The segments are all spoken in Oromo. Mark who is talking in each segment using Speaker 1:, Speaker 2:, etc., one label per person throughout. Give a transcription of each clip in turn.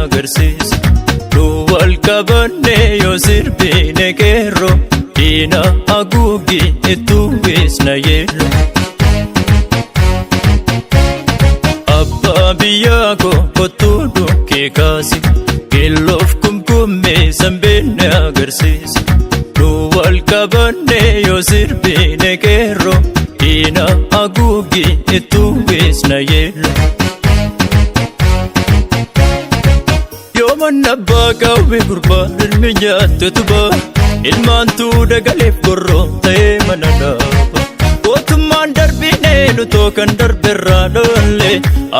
Speaker 1: agarsiisa. Nu wal qabanne yoo sirbine qeerroo diina haguuggi itti uwwisna yeelloo. Abbaa biyyaa koo kottuu dhukkee kaasi geelloof kumkummee sanbeenne agarsiisa. Nu wal qabanne yoo sirbine qeerroo diina haguuggi itti uwwisna yeelloo. Yoo manna abbaa qawwee gurbaa ilmi nyaattu tubaa ilmaantuu dagaleef gorroo ta'ee mana dhaaba. Gootummaan darbinee nutoo kan darberraa dhoolle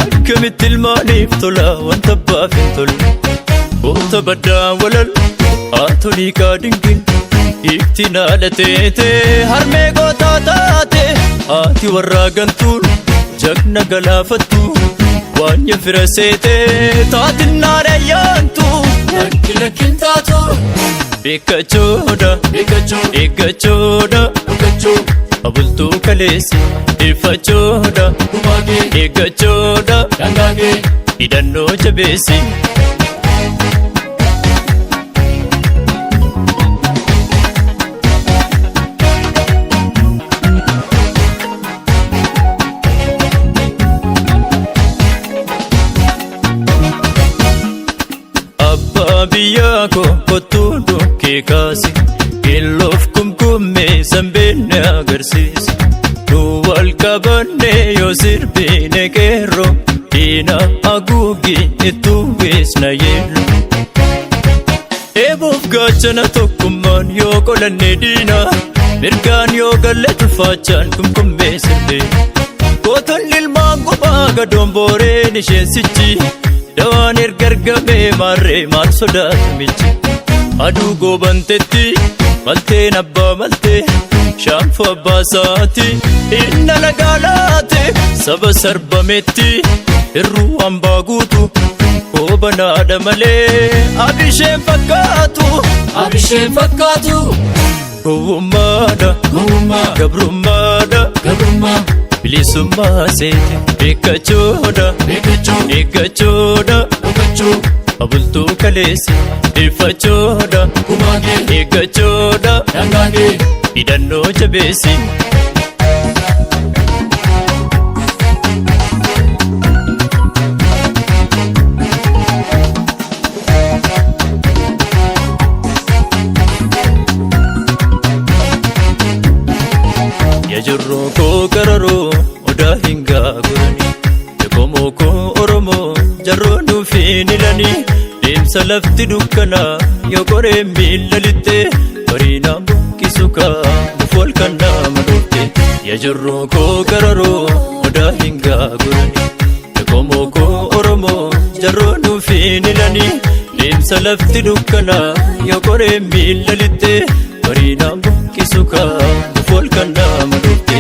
Speaker 1: akkamitti ilmaaniif tola wanta abbaaf hin tolle. Goota baddaa walal haatolii kaadingin iftiin haadha teetee harmee gootaa taate haati warraa gantuun jagna galaafattu waan fira seetee taatinaan ayyaantu.
Speaker 2: Lakki lakkin taatu.
Speaker 1: Beekachoodha
Speaker 2: Beekachuu.
Speaker 1: eeggachoodha
Speaker 2: Dhugachuu.
Speaker 1: abultuu kaleessi ifachoodha
Speaker 2: Gumaagee.
Speaker 1: eeggachoodha
Speaker 2: Dangaagee.
Speaker 1: hidhannoo jabeessi. Abbaa biyyaa koo kottuu dhukkee kaasi geelloof kumkummee sanbeenne agarsiisa. Nu wal qabanne yoo sirbine qeerroo diina haguuggi itti uwwisna yeelloo. Eeboof gaachana tokkummaan yoo qolanne diina mirgaan yoo galle tulfaachaan kumkummee sirbee. Gootonni ilmaan gubaa gadoon booreen isheen sichi dawaan erga argamee maarree maal sodaatu michi. Aduu goobantetti malteen abbaa maltee shaanfoo abbaa saati inna lagaa laate saba sarbametti hirruu hambaa guutu koobanaadha malee abisheen fakkaatu.
Speaker 2: Abisheen fakkaatu.
Speaker 1: Gowwummaadha
Speaker 2: Gowwummaa.
Speaker 1: gabrummaadha
Speaker 2: Gabrummaa.
Speaker 1: bilisummaa seete beekachoodha
Speaker 2: Beekachuu.
Speaker 1: eeggachoodha
Speaker 2: Dhugachuu.
Speaker 1: abultuu kaleessi ifachoodha
Speaker 2: Gumaagee.
Speaker 1: eeggachoodha
Speaker 2: Dangaagee.
Speaker 1: hidhannoo jabeessi. Yajurroo koo qararoo odaa hin gaagurani Qomoo koo Oromoo jarroo nuufiin ilanii deemsa lafti dukkanaa yoo qoree miilla lixxee bariinaan buqqisu kaa bufool kan nama dhoofte. Yajurroo koo qararoo odaa hin gaagurani Qomoo koo Oromoo jarroo nuufiin ilanii deemsa lafti dukkanaa yoo qoree miilla lixxee bariinaan buqqisu kaa bufool kan nama dhoofte.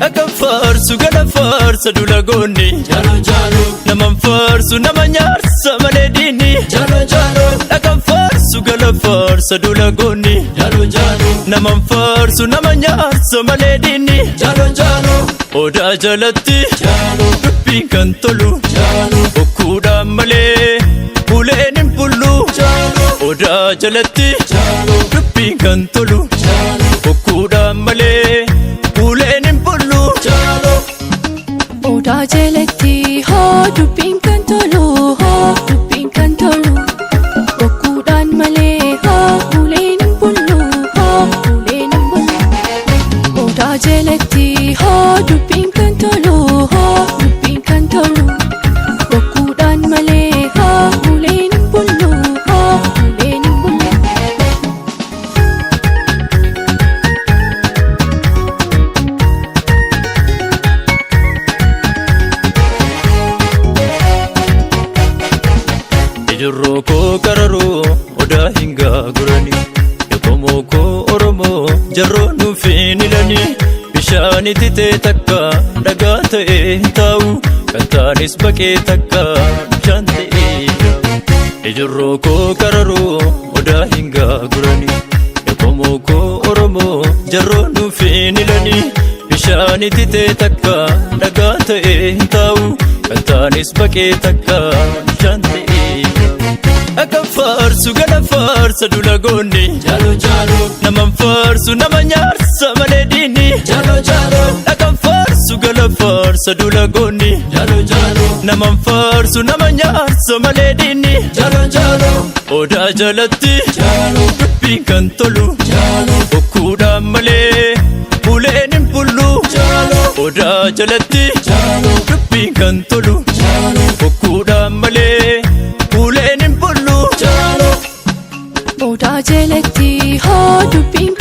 Speaker 1: Dhaqan faarsu gala faarsa dula goonni.
Speaker 2: Jaaloo jaaloo.
Speaker 1: Naman faarsu nama nyaarsa malee diinni.
Speaker 2: Jaaloo jaaloo.
Speaker 1: Dhaqan faarsu gala faarsa dula goonni.
Speaker 2: Jaaloo jaaloo.
Speaker 1: Naman faarsu nama nyaarsa malee diinni.
Speaker 2: Jaaloo jaaloo.
Speaker 1: Odaa jalatti
Speaker 2: Jaaloo.
Speaker 1: dubbiin kan tolu.
Speaker 2: Jaaloo.
Speaker 1: Bokkuudhaan malee uleen hin bullu.
Speaker 2: Jaaloo.
Speaker 1: Odaa jalatti
Speaker 2: Jaaloo.
Speaker 1: dubbiin kan tolu.
Speaker 2: Jaaloo.
Speaker 1: Bokkuudhaan malee uleen hin bullu.
Speaker 2: Jaaloo.
Speaker 3: Odaa jalatti hoo dubbiin kan tolu hoo dubbiin kan tolu bokkuudhaan malee hoo uleen hin bullu hoo uleen hin bullu. Odaa jalatti hoo dubbiin kan tolu hoo dubbiin kan tolu bokkuudhaan malee hoo uleen hin bullu hoo uleen hin bullu.
Speaker 1: Ijurroo koo qararoo odaa hin gaagurani. Qomoo koo Oromoo jarroo nuufiin ilanii bishaan ititee takka dhagaa ta'ee hin taa'u kan taanis baqee takka bishaan ta'ee yaa'u. Ijurroo koo qararoo odaa hin gaagurani. Qomoo koo Oromoo jarroo nuufiin ilanii bishaan ititee takka dhagaa ta'ee hin taa'u kan taanis baqee takka bishaan ta'ee yaa'u. Dhaqan faarsu gala faarsa dula goonni.
Speaker 2: Jalo jalo.
Speaker 1: Naman faarsu nama nyaarsa malee diinni.
Speaker 2: Jalo jalo.
Speaker 1: Dhaqan faarsu gala faarsa dula goonni.
Speaker 2: Jalo jalo.
Speaker 1: Naman faarsu nama nyaarsa malee diinni.
Speaker 2: Jalo jalo.
Speaker 1: Odaa jalatti
Speaker 2: Jalo.
Speaker 1: dubbiin kan tolu.
Speaker 2: Jalo.
Speaker 1: Bokkuudhaan malee uleen hin bullu.
Speaker 2: Jalo.
Speaker 1: Odaa jalatti
Speaker 2: Jalo.
Speaker 1: dubbiin kan tolu.
Speaker 2: Jalo.
Speaker 1: Bokkuudhaan malee uleen hin bullu.
Speaker 2: Jalo.
Speaker 3: Odaa jalatti hoo dubbiin.